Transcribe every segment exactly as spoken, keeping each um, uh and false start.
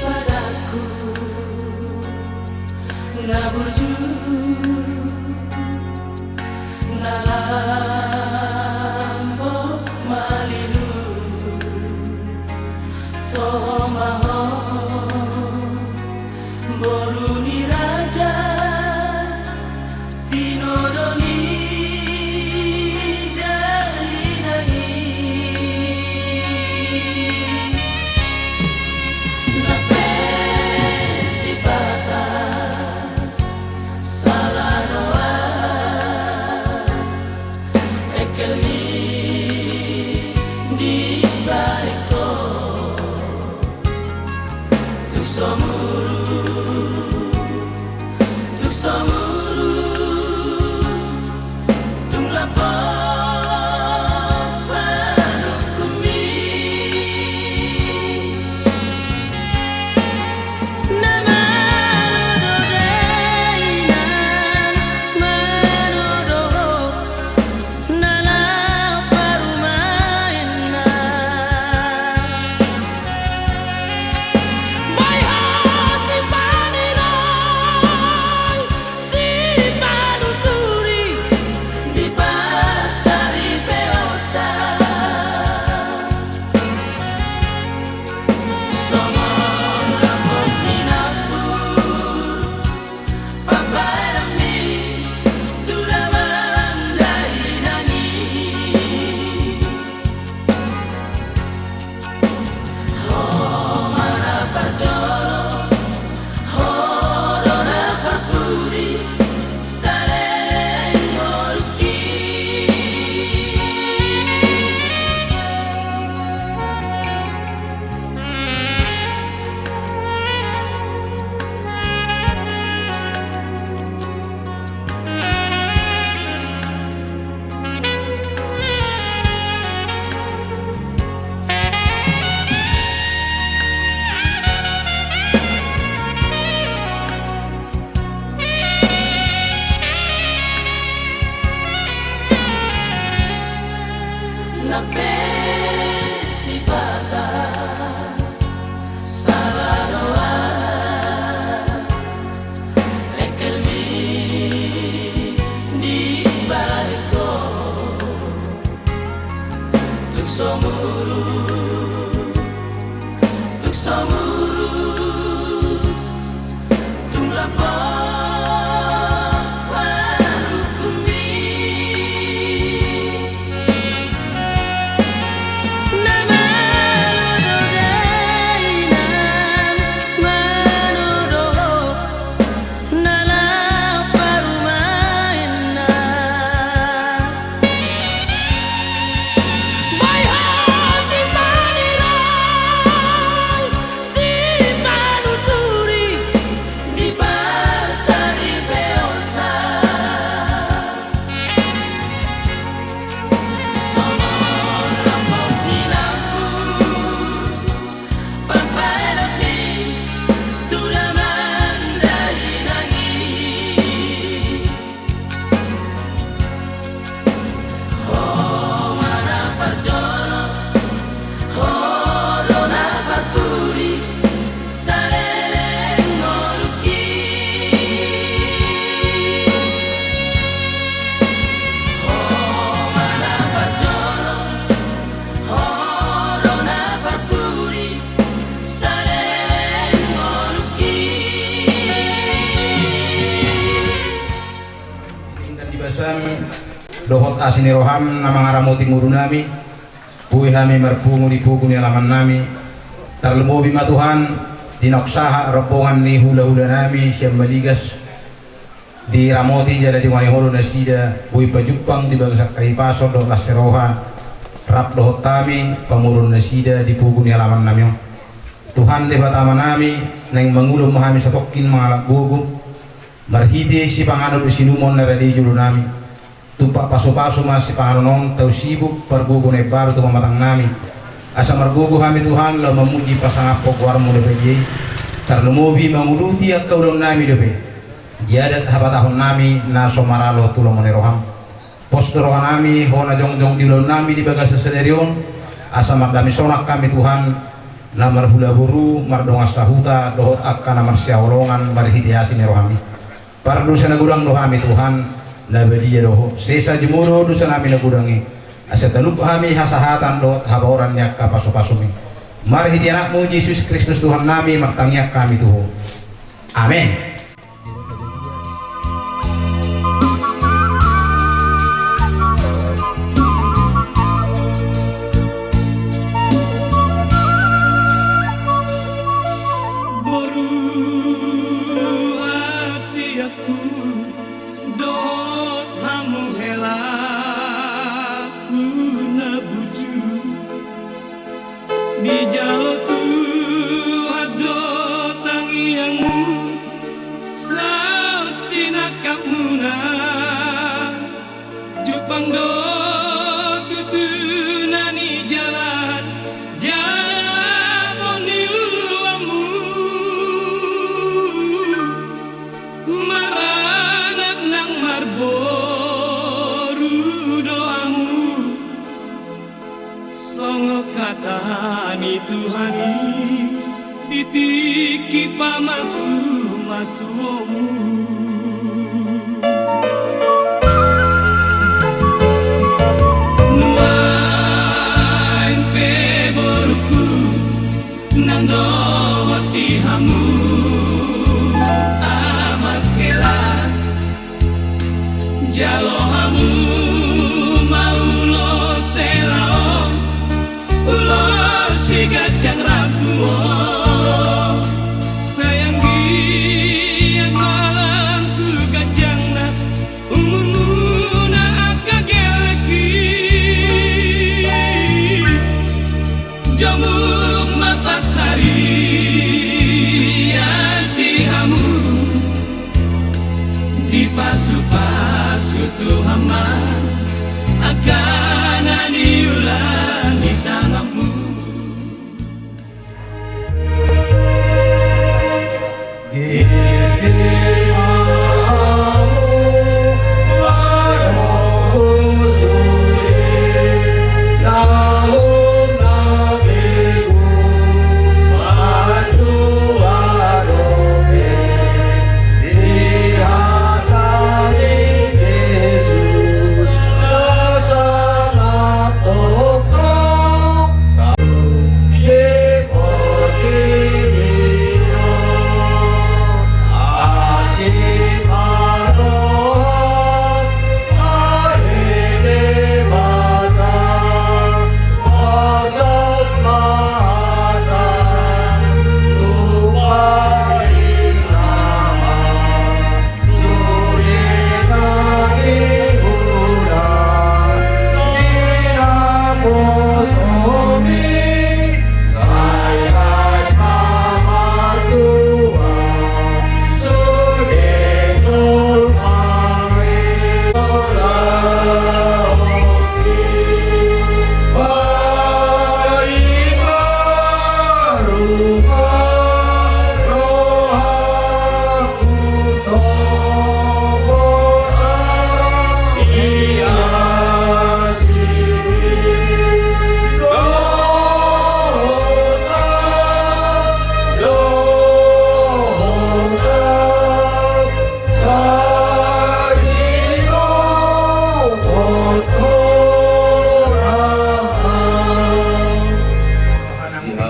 Padanku na burju, na lambok malilu, toho ma ho boru ni raja, tinodo ni dainang i. Na pe sipata sala do au, engkel ni dibaen ho. Tung so muru, tung so muru, tung lambok panungkunmi. Na malo do dainang manodo ho, na laho parumaenna. Boi ho sipanerai, sipanuturi di pasaripeonta. Songon lambok ni nampur, pamparanmi tu damang dainang i. Ho ma na parjolo, ho do na parpudi, saleleng ngolungki. Na pe sipata sala do au, engkelmi dibaen ho. Tung so muru, tung so muru, tung lambok panungkunmi. Na malo do dainang manodo ho, na laho parumaenna. Boi ho sipanerai, sipanuturi di pasaripeonta. Songon lambok ni nampur, pamparanmi tu damang dainang i. Ho ma na parjolo, ho do na parpudi, saleleng ngolungki. Ho ma na parjolo, ho do na parpudi, saleleng ngolungki. Ingan di basam dohot asi ni roham na mangaramoti ngolunami, boi hami marpungu di pogu ni alamannami. Tarlumobi ma Tuhan, di naung sahat rombongan ni hulahulanami sian Maligas, diramoti jala diungani Ho do nasida, boi pajumpang di bagasan hahipason dohot las ni roha, rap dohot hami pamoruon nasida di pogu ni alamannami on. Tuhan Debata Amanami, naeng mangulon ma hami satongkin mangalap gogo, marhite sipanganon dohot siinumon na rade di jolonami. Tumpak pasupasu ma sipanganon on tau sibuk pargogo na imbaru tu pamatangnami. Asa margogo hami Tuhan laho mamuji pasangaphon goarmu na badia i. Tarlumobi manguluti angka ulaonnami dope di adat habatahonnami na so maralo tu lomo ni roham. Pos do rohanami, Ho na jongjong di ulaonnami di bagasan sadari on, asa mardame sonang hami Tuhan, na marhula boru, mardongan sahuta, dohot angka na marsihaholongan marhite asi ni rohaM i. Pardosa na godang do hami Tuhan, na badia do Ho. Sesa jumolo dosa nami na godang i, asa talup hami hasahatan dohot habaoran ni angka pasupasu-Mi. Marhite AnakMu Jesus Kristus Tuhan nami martangiang hami tu Ho. Amen. Boru hasianku dohot hamu helaku na burju. Dijalo Tuhan do tangiangmu saut sinangkapmuna. Jumpang do tutu na nijalan jala boi niluluanmu. Maranak nang marboru do hamu. Songon hata ni Tuhan i di tingki pamasumasuonmu. Nuaeng pe borungku nang dohot di hamu amak hela. Jalo hamu ma ulos hela on, ulos si ganjang rambu on. Sai anggiat ma lang tu ganjangna umurmuna angka gellengki. Jomuk ma pansarian di hamu, dipasupasu Tuhan ma angka na niula ni tanganmu.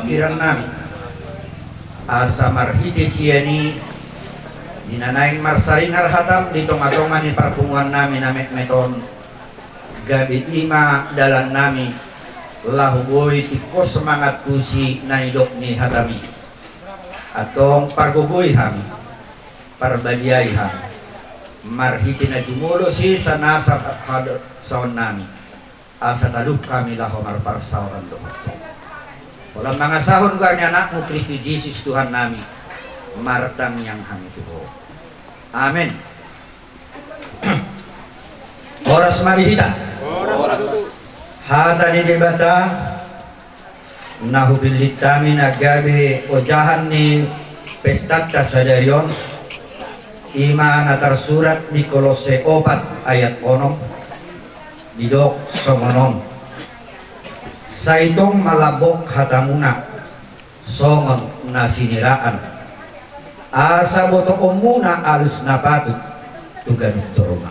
Pikiran nami. Asa marhite sian i, di na naeng marsaringar hatam di tongatonga ni parpunguan nami na metmet on, gabe i ma dalan nami laho boi tingkos mangantusi na nidok ni hatami. Antong pargogoi hami, parbadiai hami, marhite na jumolo sesa nasa hadosaon nami. Asa talup hami laho marparsaoran dohot Ho. Holan mangasahon goar ni Anakmu Kristus Jesus Tuhan nami, martangiang hami tu Ho. Amen. Horas ma di hita. Hata ni Debata na hupillit hami na gabe ojahan ni pestanta sadari on, i ma na tarsurat di Kolosse opat ayat onom, didok songon on: Sai tong ma lambok hatamuna, songon na siniraan, asa botoonmuna alus na patut tu ganup jolma.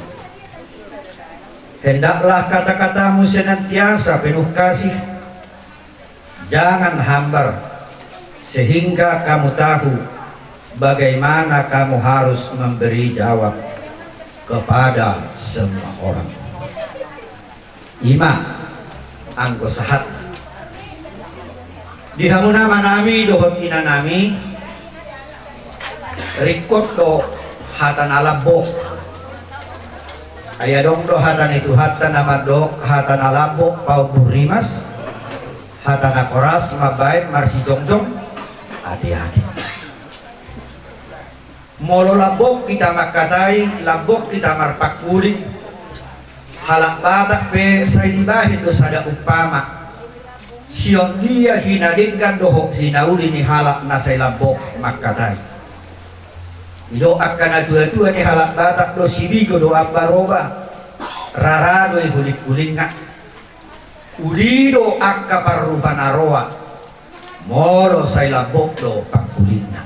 Hendaklah kata-katamu senantiasa penuh kasih, jangan hambar, sehingga kamu tahu bagaimana kamu harus memberi jawab kepada semua orang. Ima anggo sahat. Di hamu amanami dohot inanami, ringkot do hata na lambok. Ai adong do hata ni Tuhanta na mandok, hata na lambok paumbur rimas, hata na koras mambaen marsijongjong ate-ate. Molo lambok hita mangkatai, lambok hita marpangkuling, halak Batak pe sai dibahen do sada umpama. Sian dia hinadenggan dohot hinauli ni halak na sai lambok mangkatai. Didok angka natua-tua ni halak Batak do, sibigo do ambaroba, rara do i huling-hulingna. Uli do angka parrupa na roa, molo sai lambok do pangkulingna.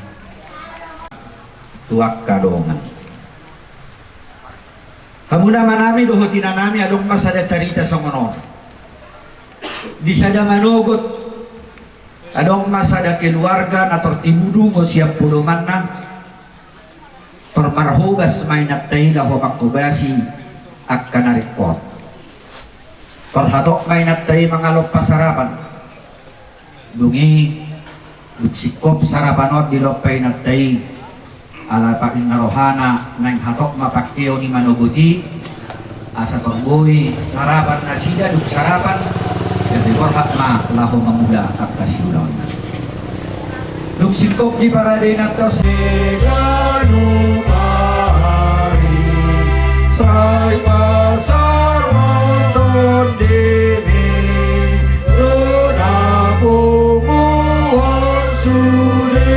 Tu angka dongan. Hamu amanami dohot inanami, adong ma sada carita songon on. Di sada manogot, adong ma sada keluarga na tor tibu dungo sian podomanna. Tor marhobas ma inanta i laho manghobasi angka na ringkot. Tor hatop ma inanta i mangalompa sarapan. Dung i, dung singkop sarapan on dilompa inanta i, ala painna rohana naeng hatop ma pangkeon ni manogot i, asa tor boi sarapan nasida. Dung sarapan, gabe borhat ma laho mangula angka siulaonna. Dung singkop diparade inanta on, sai pasahathon tondimi, tu na punguan sude.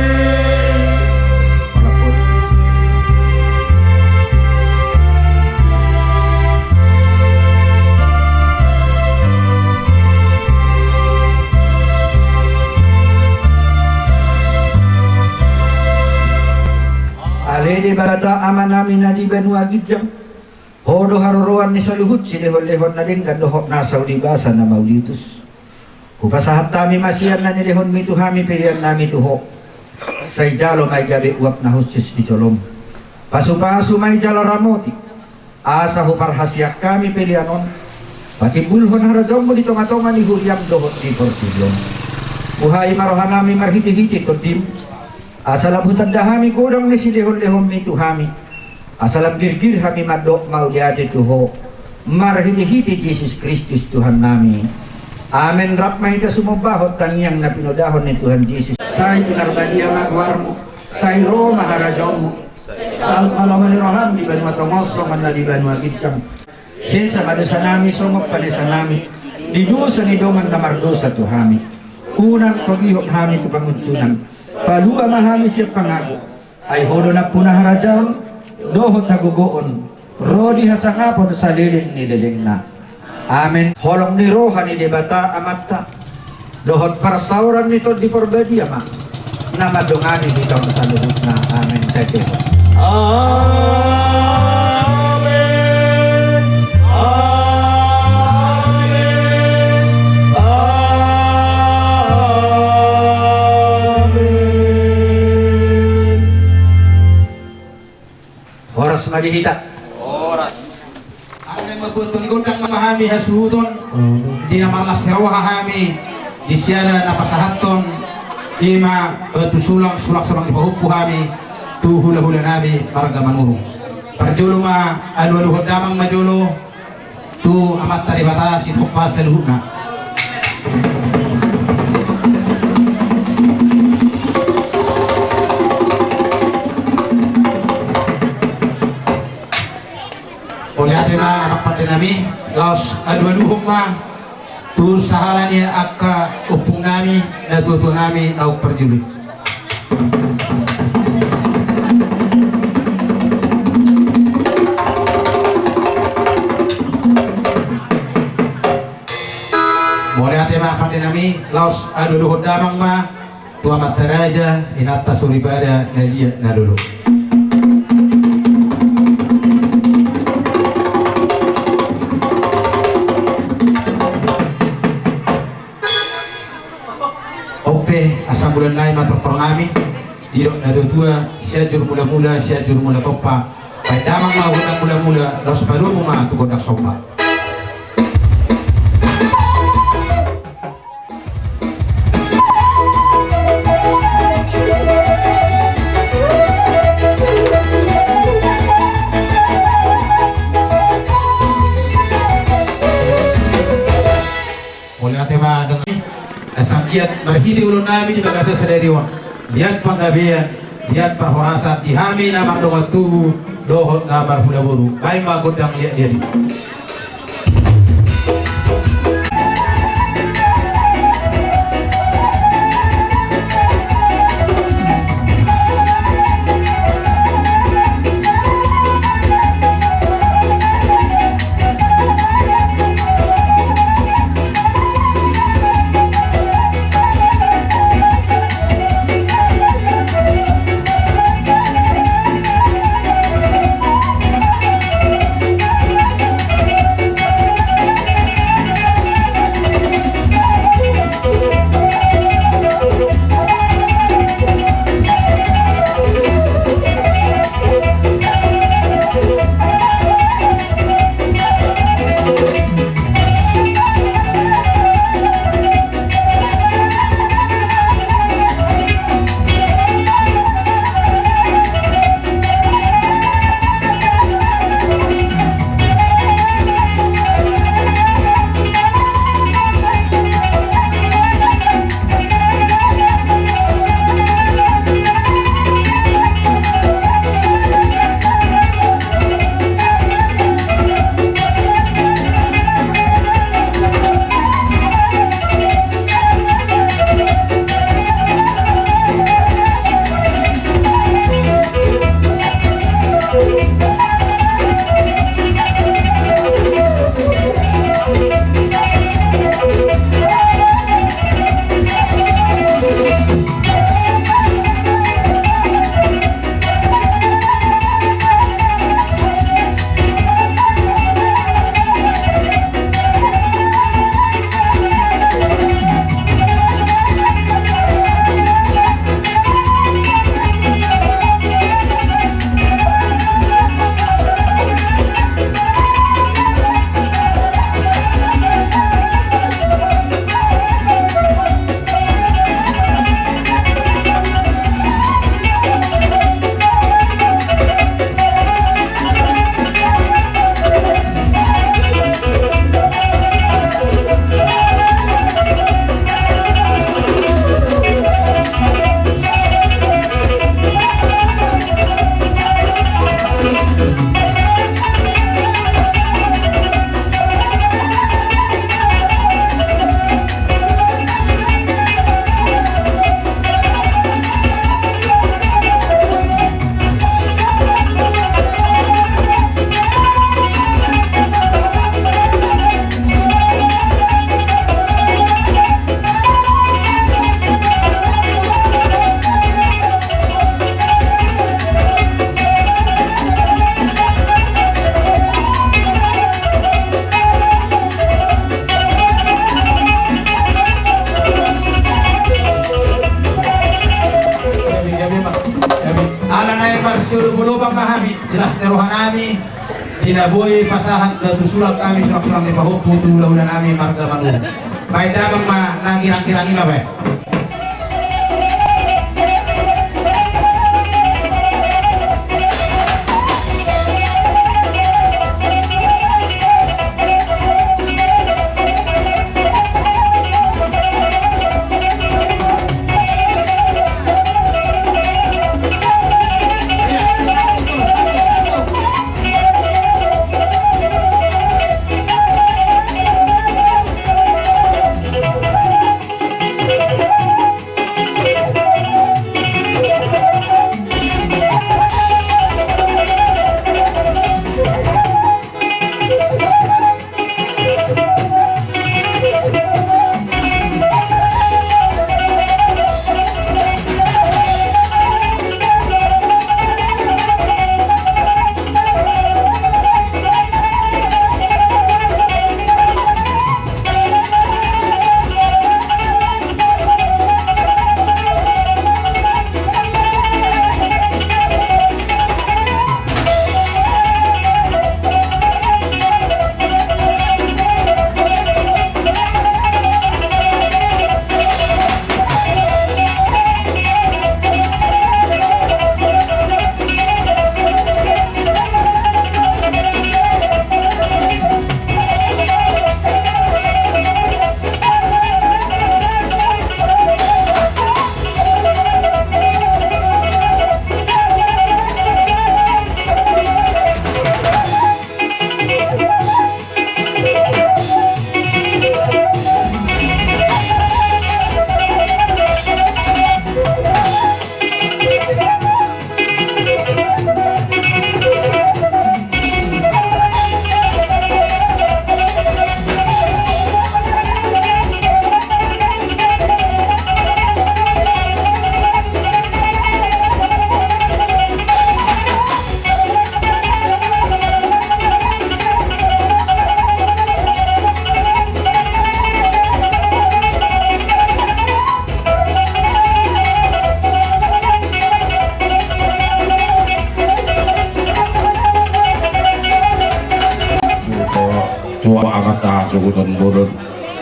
Ale Debata Amanami na di banua ginjang, Ho do haroroan ni saluhut silehon-lehon na denggan dohot na saur ni basa na mauliutus. Hupasahat hami ma sian na nilehonmi tu hami peleannami tu Ho. Sai jalo ma i gabe uap na hushus di jolom. Pasu-pasu ma i jala ramoti, asa huparhasiang hami pelean on patimbulhon harajaonmu di tonga-tonga ni huriam dohot di portibi on. Buhai ma rohanami marhite-hite Tondim, asa lam hutanda hami godang ni silehon-lehonmi tu hami, asa lam girgir hami mandok mauliate tu Ho, marhite-hite Jesus Kristus Tuhannami. Amen. Rap ma hita sumombahon tangiang na pinodahon ni Tuhan Jesus. Sai pinarbadia ma goarmu, sai ro ma harajaonmu, saut ma lomo ni roham di banua tonga on songon na di banua ginjang. Sesa ma dosanami songon panesanami di dosa ni dongan na mardosa tu hami. Unang togihon hami tu pangunjunan, palua ma hami sian pangago. Ai Ho do nampuna harajaon dohot hagogoon ro di hasangapon saleleng ni lelengna. Amen. Holong ni roha ni Debata Amanta dohot parsaoran ni Tondi Parbadia ma na mandongani hita on saluhutna. Amen. Amen. Amen. Amen. Horas ma di hita. Horas. Alai mambuat gondang ma hami hasuhuton di na marlas ni roha hami di siala na pasahathon i ma batu sulang, sulang-sulang ni pahompu hami tu hula-hulanami marga Manurung. Parjolo ma alu-aluhon damang ma jolo tu Amanta Debata sitompa saluhutna. Mauliate ma amang pandenami, laos alu-aluhon ma tu sahala ni angka ompungnami, natua-tuanami naung parjolo i. Mauliate ma pandenami, laos alu-aluhon damang ma Tu amanta raja, inanta soripada, na liat na lolo. On pe, asa mula nai ma tortor nami, didok natuatua, Sianjur Mulamula, Sianjur Mula Tompa, baen damang ma gondang mulamula, laos padomu ma tu gondang somba. Mauliate ma dongan. Asa anggiat marhite ulaon nami di bagasan sadari on, liat panggabean, liat parhorasan di hami na mardongan tubu dohot na marhula boru. Baen ma gondang liat-liat i. Ala naeng marsiolopolopan ma hami di las ni roha nami, di na boi pasahat dohot tu sulang nami, sulang-sulang ni pahompu tu hulahula nami marga Manurung. Baen damang ma na girang-girang i ma baen.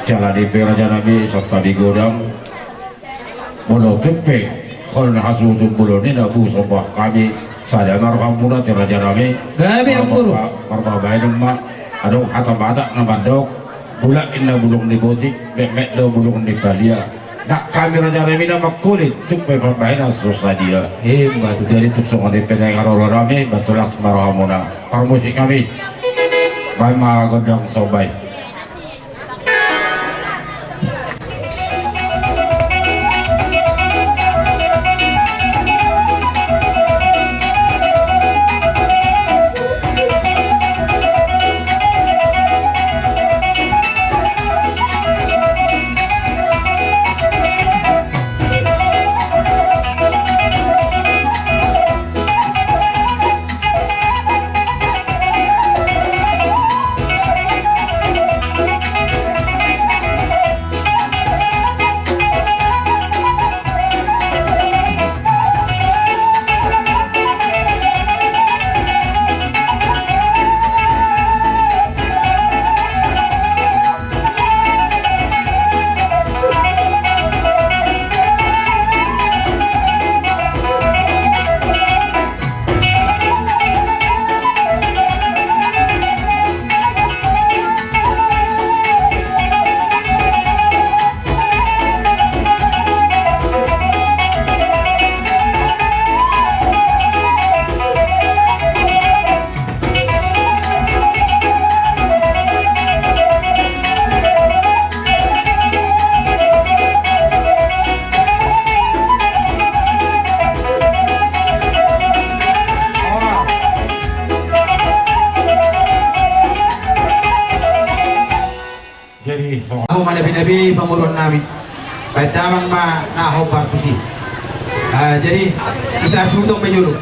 Jala di pe raja nami, santabi godang. Molo tung pe, hon hasuhuton bolon i na boi somba hami, sada ma rohamuna di raja nami. Gabe, amang boru. Marba-, marbabaen ma, adong hata Batak na mandok, bulak inna bulung ni botik, metmet do bulung ni balian. Nang hami raja nami na mangkulit, tung pe pambahenan so sadia. Ima tutu. Jadi tung songon i pe, naeng haroro nami, bah, tulang ma rohamuna. Parmusik nami. Baen ma gondang somba i. Jadi, so- Ahu ma na binabi panguruan nami. Baen damang ma na hombar tusi. Ah, jadi, hita suhuton ma jolo.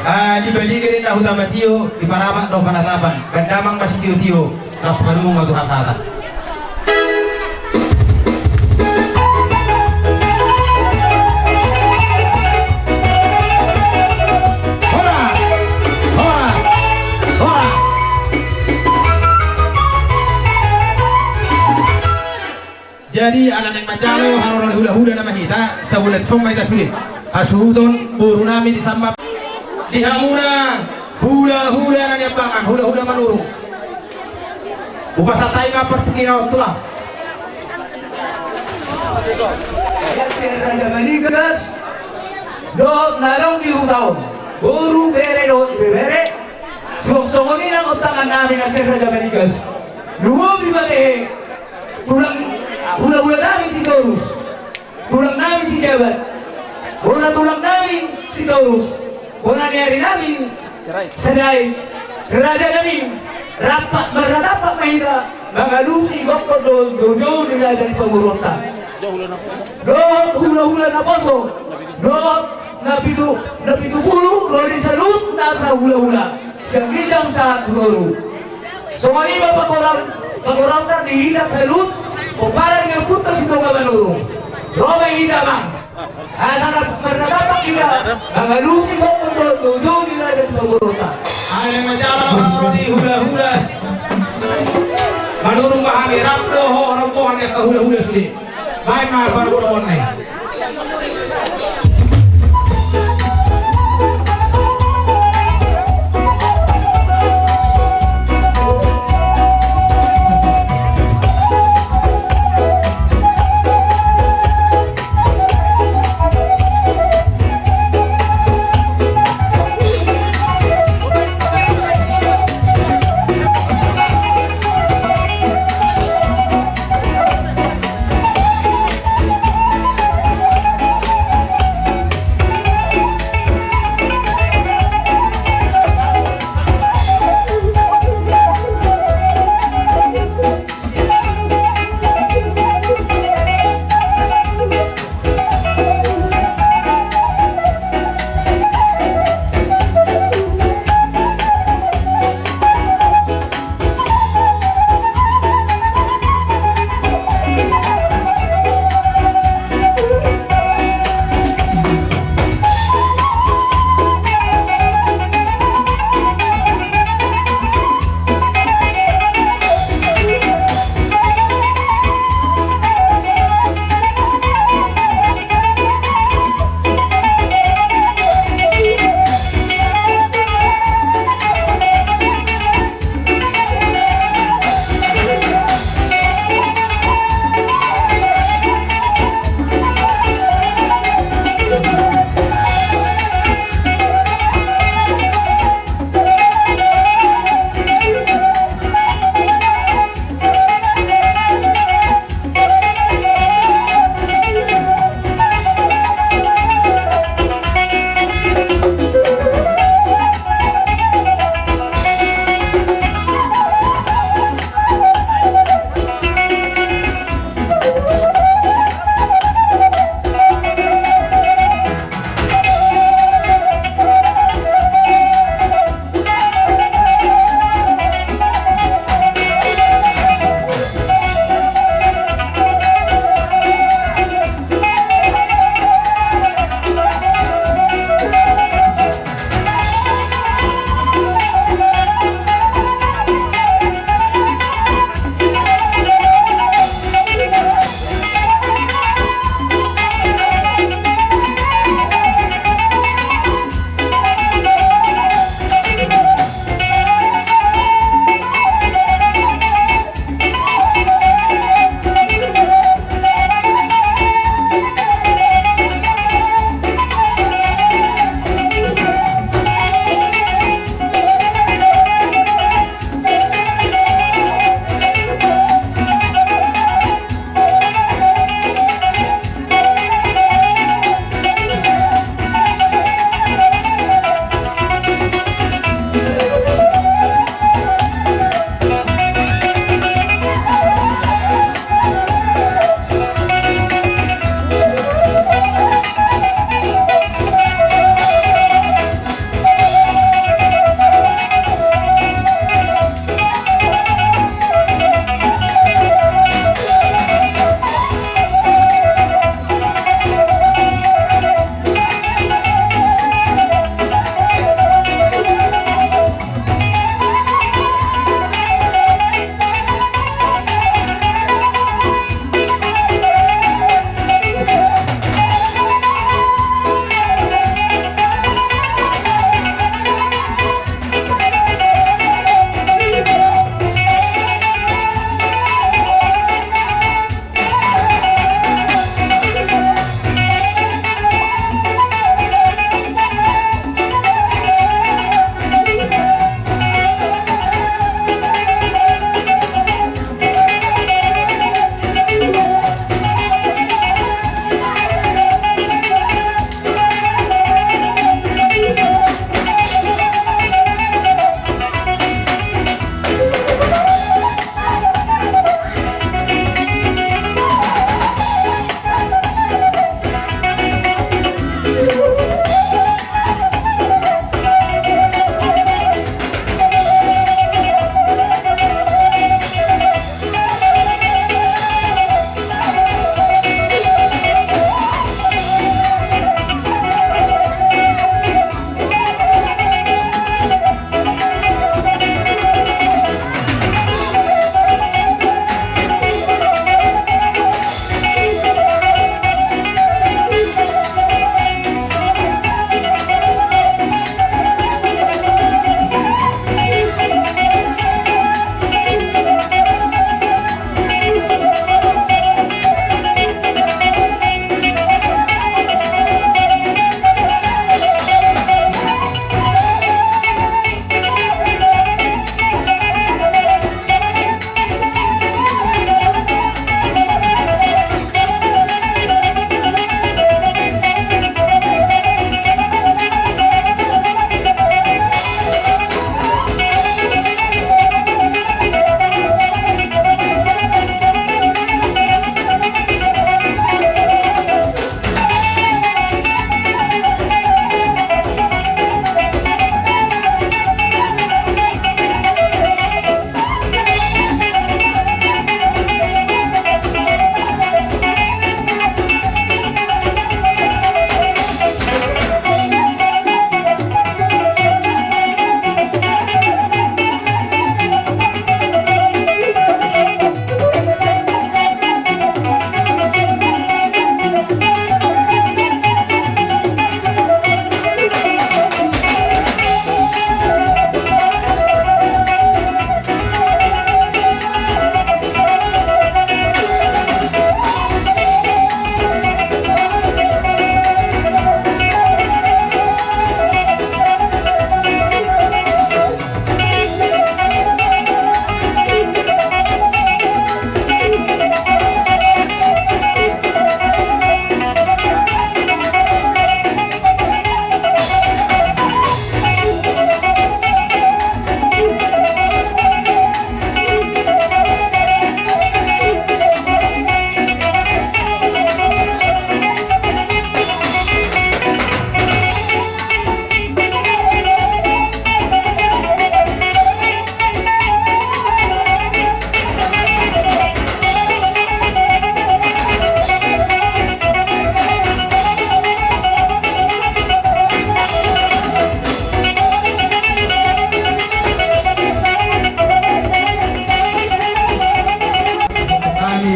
Ah, di Balige do inna huta matio, di Parapat do panatapan. Baen damang ma sitiotio, laos panuhung ma tu hasahatan. Horas! Horas! Horas! Jadi, ala naeng manjalo haroro ni hulahula nama hita, sabulan on ma hita sude. Hasuhuton boru nami di Samba. Di hamuna hulahula na niambangan, hulahula Manurung. Hupasahat hami ma partingkian on, Tulang. Ia sian Raja Manigas dohot na adong di huta on, boru, bere dohot ibebere. Suang songon i nang ontangan nami na sian Raja Manigas. Lumobi ma tahe tulang, hulahula nami Sitorus, tulang nami Sijabat, bona tulang nami Sitorus, bona ni ari nami Sadai, raja nami. Rap marnatap ma hita mangalusi gokhon dohot joujou ni raja ni pamoruonta, dohot hulahula naposo, dohot na pitu, na pitu pulu ro di saluhut nasa hulahula, sian ginjang sahat tu toru. Songon i ma pagoraon, pagoraonta di hita saluhut pomparan ni ompunta Sitoga Manurung. Ro ma hita, Amang, asa na marnatap hita mangalusi gokhon dohot joujou ni raja ni pamoruonta. Alai ma jala ro di hulahula Manurung, bahen hami rap do ho rombongan ni angka hulahula sude. Bahen ma parboruon i.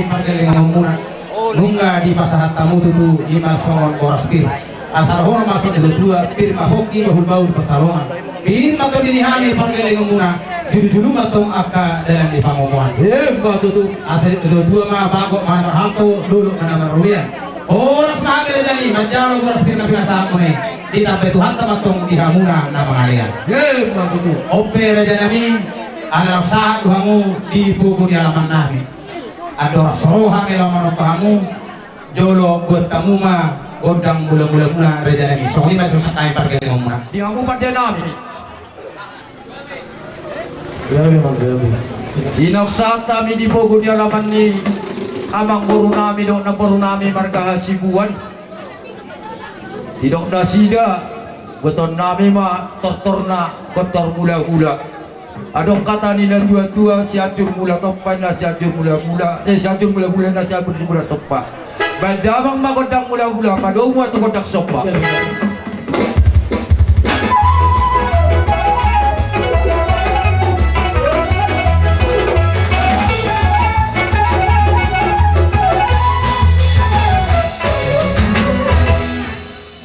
Pargellengonmuna, nunga dipasahat hamu tutu i ma songon boras pir. Asa dohonon ma songon natuatua, pir ma pongki, bahulbahul pansalongan. Pir ma tondi ni hami pargellengonmuna, jolojolo ma tong angka dalan ni pangomoan. Emma tutu. Asa natuatua ma, bagot ma na marhalto, dolok ma na marrobean. Horas ma hami raja nami manjalo boras pir na pinasahatmuna i. Ditambai Tuhanta ma tong di hamuna na mangalean. Emma tutu. On pe raja nami, ala naung sahat do hamu di pogu ni alaman nami. Andorang so ro hami laho manompa hamu, jolo buat hamu ma gondang mulamulamuna raja nami. Songon i ma songon sangkap pargellengonmuna. Di hamu pande nami. Gabe ma gabe. Di naung sahat hami di pogu ni alaman ni amangboru nami dohot namboru nami marga Hasibuan. Didok nasida, botoon nami ma tortorna gondang mulamula. Adong hata ni natuatua, Sianjur Mula Tompa, na Sianjur Mulamula, eh, Sianjur Mulamula, na Sianjur Mula Tompa. Baen damang ma gondang mulamula, padomu ma tu gondang somba.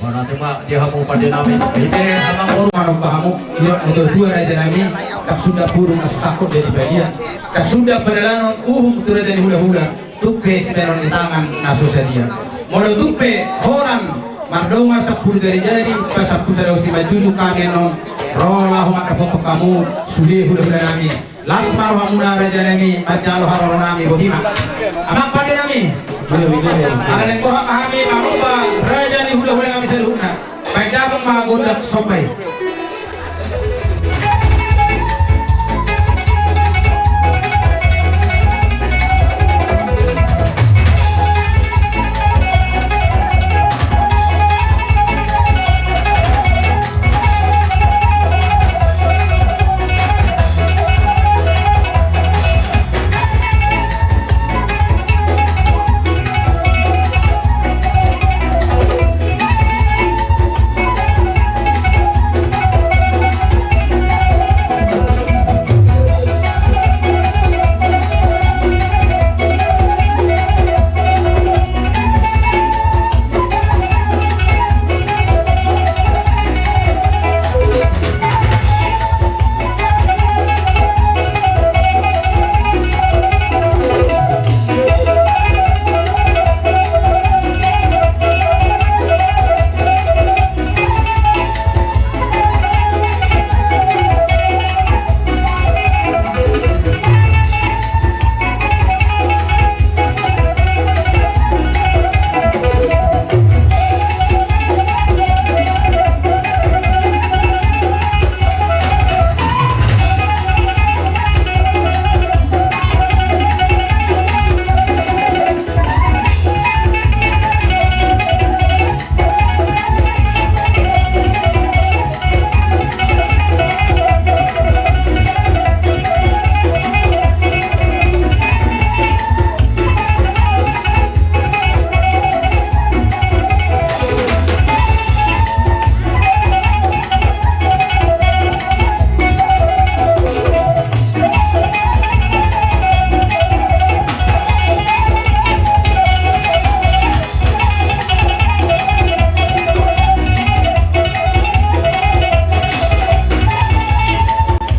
Mauliate ma di hamu pande nami. Ite amangboru. Manompa hamu, didok natuatua raja nami, ndang sundang pudun na so sangkot jadi balian. Ndang sundang padalanon uhum tu raja ni hulahula, tung pe sibahenon ni tangan na so sadia. Molo tung pe holan mardongan sampulu jarijari, pasampulu sada usi manjujung hami annon, ro laho mandapothon hamu, sude hulahula nami. Las ma rohamuna raja nami, manjalo haroro nami, botima. Amang pande nami. Ala naeng borhat ma hami manompa raja ni hulahula nami saluhutna. Baen damang ma gondang somba i.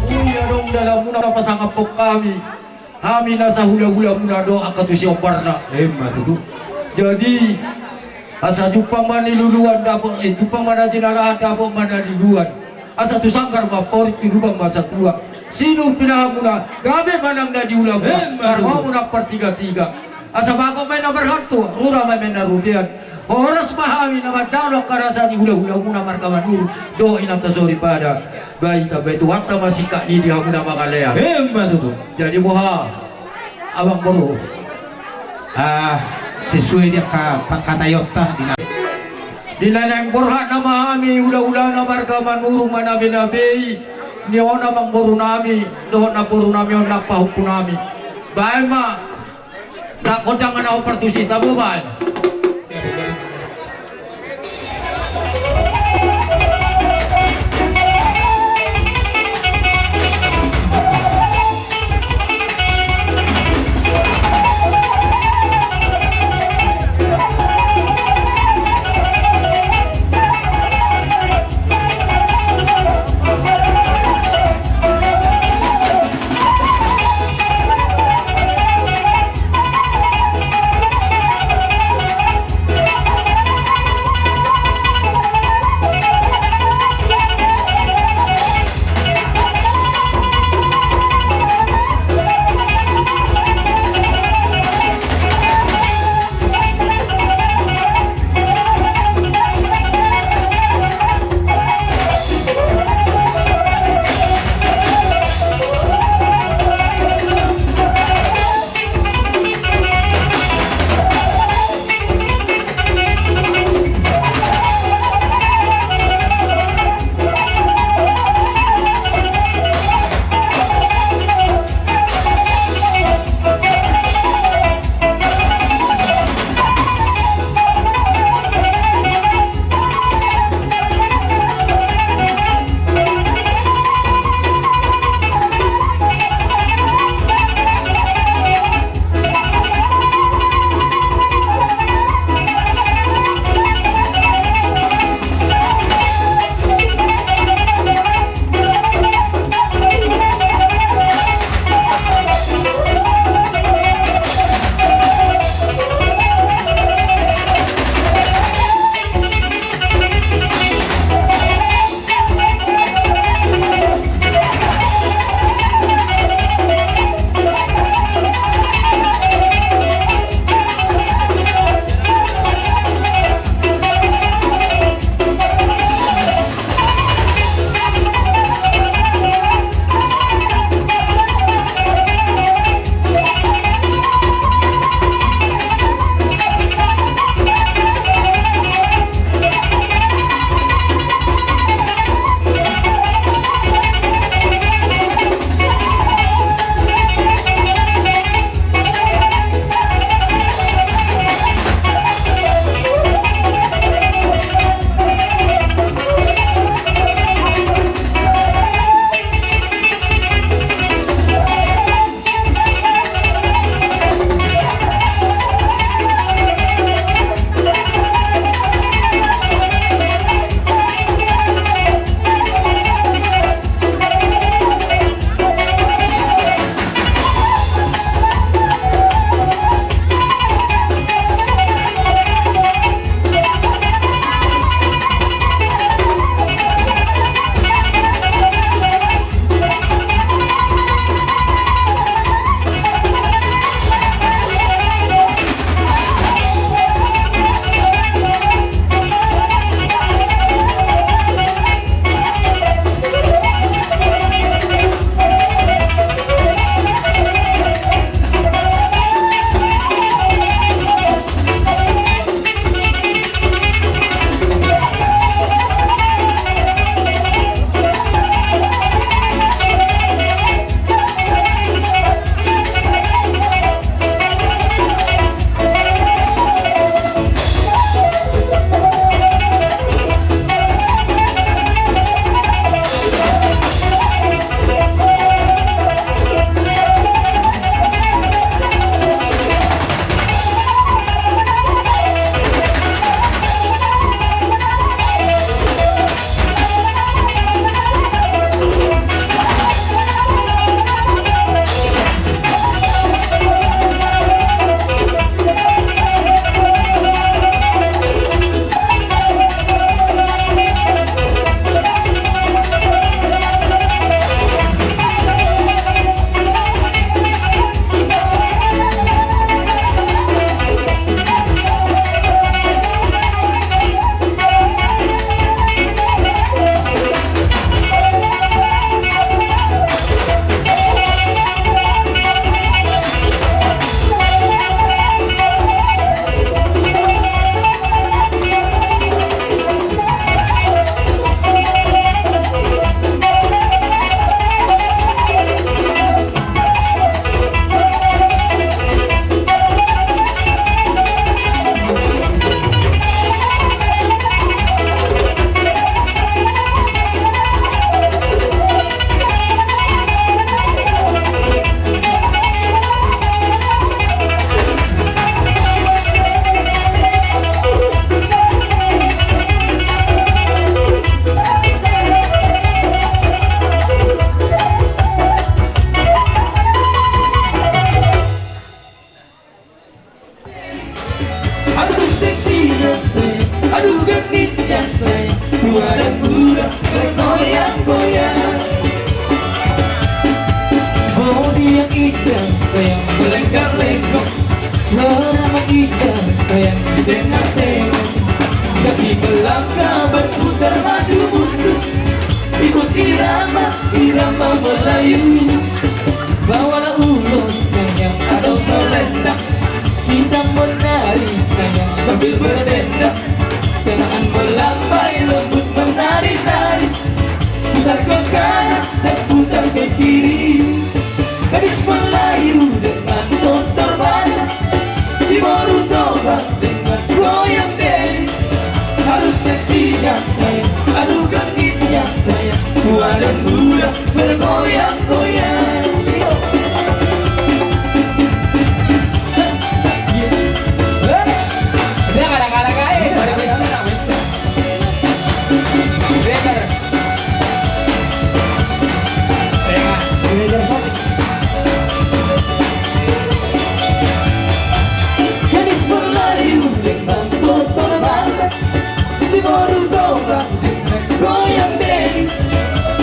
Uli adong dalanmuna pasangaphon hami, hami na sahulahulamuna dohot angka tu siombarna. Emma tutu. Jadi, asa jumpang ma niluluan dapot, eh, jumpang ma na jinalahan dapot ma na niluluan. Asa tu sanggar ma amporik, tu lubang ma satua. Sinur pinahanmuna, gabe ma nang na di ulaon. Emma tutu. Parhomu nang partigatiga. Asa bagot ma i na marhalto, rura ma i na robean. Horas ma hami na manjalo angka rasa ni hulahulaonmuna marga Manurung dohot inanta soripada. Baen, baen Tuhanta ma singkat ni di hamu na mangalean. Emma tutu. Jadi boha, amangboru? Ah, sesuai di angka pangkataionta di na. Di na naeng borhat nama hami hulahulana marga Manurung manabeinabei, ni on amangboru nami dohot namboru nami on nang pahompu nami. Baen ma. Nang gondang na hombar tusi, tabo baen. Sayang, melengkar-lengkok, rora menginjak, sayang, tengah-tengah. Kaki melangkah, berputar maju mundur, ikut irama, irama Melayu. Bawalah ulos, sayang, atau selendang, kita menari, sayang, sambil berdendang. Tangan melambai, lembut menari-nari, putar ke kanan dan putar ke kiri. Gadis Melayu dengan tontor badak, si boru Toba dengan goyang diri. Harus seksinya, sayang, adu genitnya, sayang, tua dan muda bergoyang-goyang. Gadis Melayu dengan tontor badak, si boru Toba dengan goyang diri.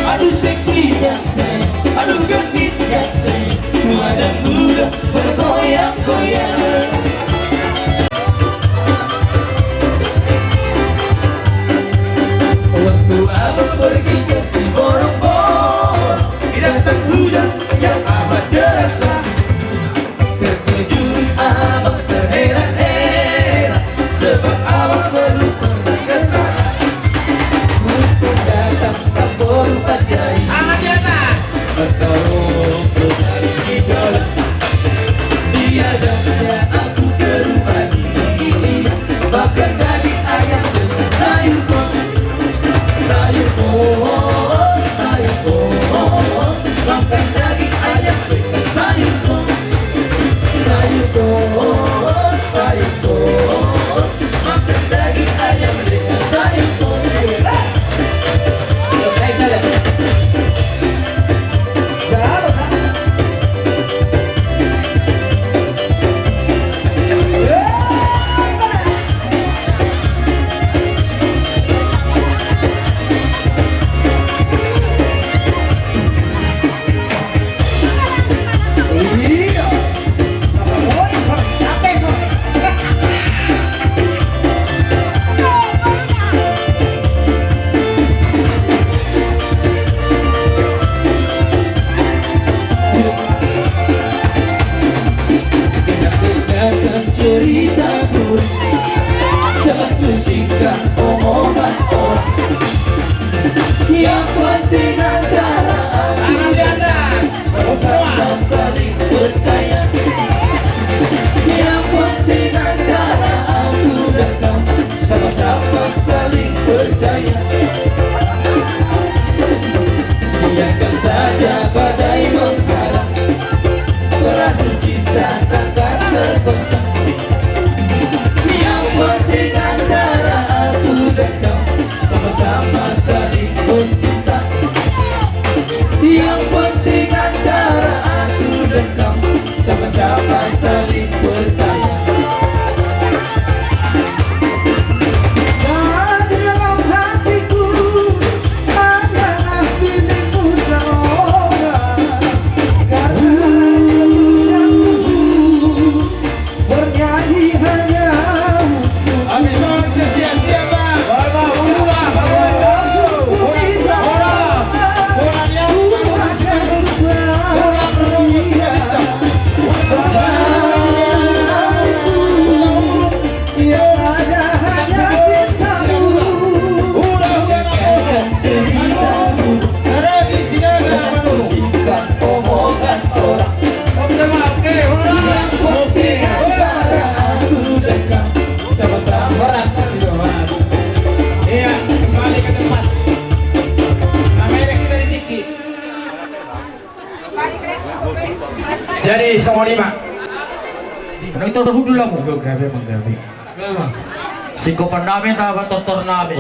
Adu seksinya, sayang, adu genitnya, sayang, tua dan muda bergoyang-goyang. Waktu abang pergi ke Siborongborong, datang hujan yang amat deraslah. Terkejut abang, terheran-heran, sebab abang belum pernah ke sana. Mumpung datang Tamboru Panjai, tangan di atas, mendorong petani di jalan. Diajaknya aku ke rumah ini, makan daging ayam dengan sayur kol. Sayur kol, sayur kol, makan daging ayam dengan sayur kol. Sayur kol, sayur kol, makan daging ayam dengan sayur kol. Ceritaku, jangan kusingkat omongan orang. Yang penting antara aku dan kau sama-sama saling percaya. Yang penting antara aku dan kau sama-sama saling percaya. Biarkan saja badai mengkara, perahu cinta takkan tergoncang. Yang penting antara aku dan kau sama-sama saling mencinta. Yang penting antara aku dan kau sama-sama saling percaya. Dalam hatiku hanya pilihmu seorang, karena aku jatuh bernyanyi hanya untuk. Jadi songon i ma. Manggabe, manggabe. Singkopan nami taba tortor nami.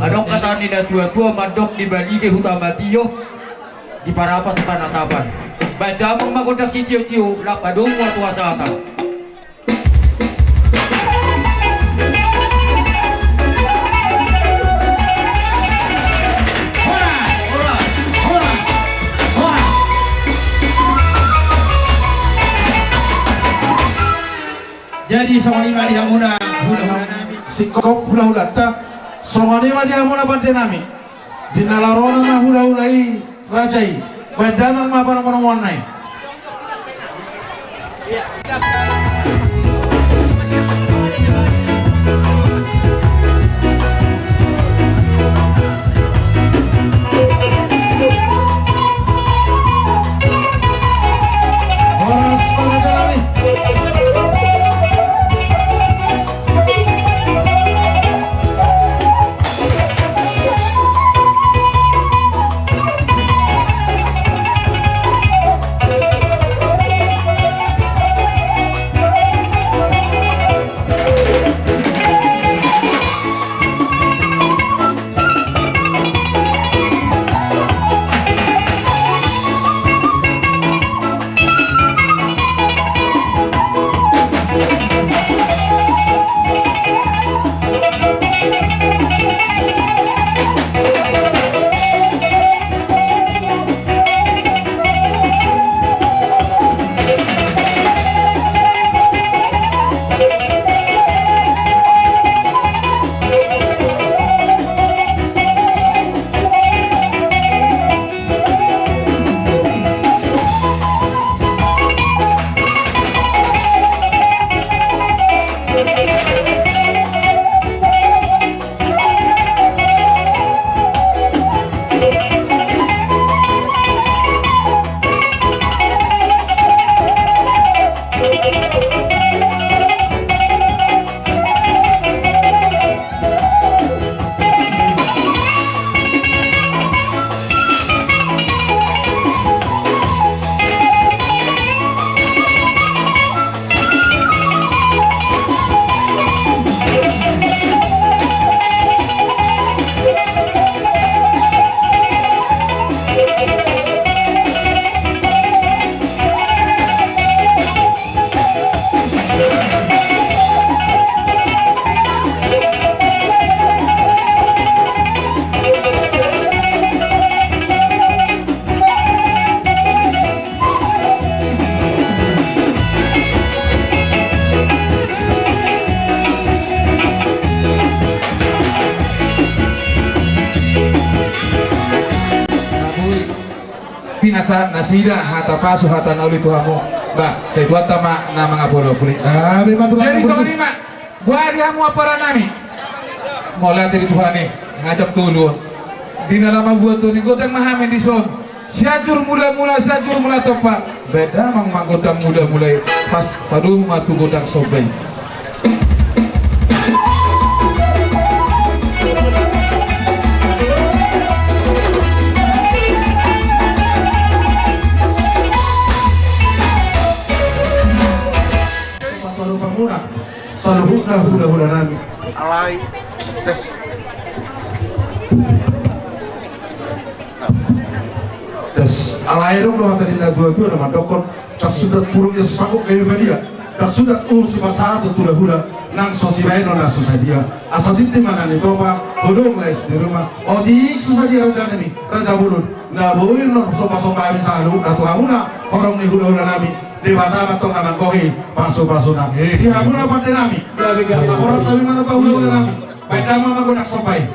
Adong hata ni na tua-tua mandok di balige huta matio, di parapat panatapan. Baen damang ma gondang sitio-tio, laho padomu ma tu hasahatan. Jadi songon i ma di hamuna hulahula nami. Singkop hulahulanta. Songon i ma di hamuna pande nami. Di na larona ma hulahula i raja i. Baen damang ma panomunomuanna i. Horas ma raja nami. Pinasahat nasida hata pasu hata na uli tu hamu. Ba, sai Tuhanta ma na mangapuli-apuli. Jadi songon i ma. Boha di hamu ampara nami. Mauliate di Tuhan i, ngajak tolu on. Di na lam buat on i, godang ma hami dison. Sianjur Mulamula, Sianjur Mulatompa. Baen damang ma gondang mulamula i. Pas padomu ma tu gondang somba i. Saluhutna hulahula nami. Alai tes. Tes. Alai adong do hata ni natuatua na mandokkon: Ndang sundat purung ia so sanggup gabe badia. Ndang sundat uhum sipasahaton tu hulahula, nang so sibahenon na so sadia. Asa tintin ma na nitopa, godang lae di ruma. Otik so sadia raja nami, raja bolon. Na boi annon sombasomba hami saluhutna tu hamuna horong ni hulahula nami. Debata ma antong na manggohi pasupasuna. Di hamuna pande nami. Asa horas hami manamba hulahula nami. Baen damang ma gondang somba i.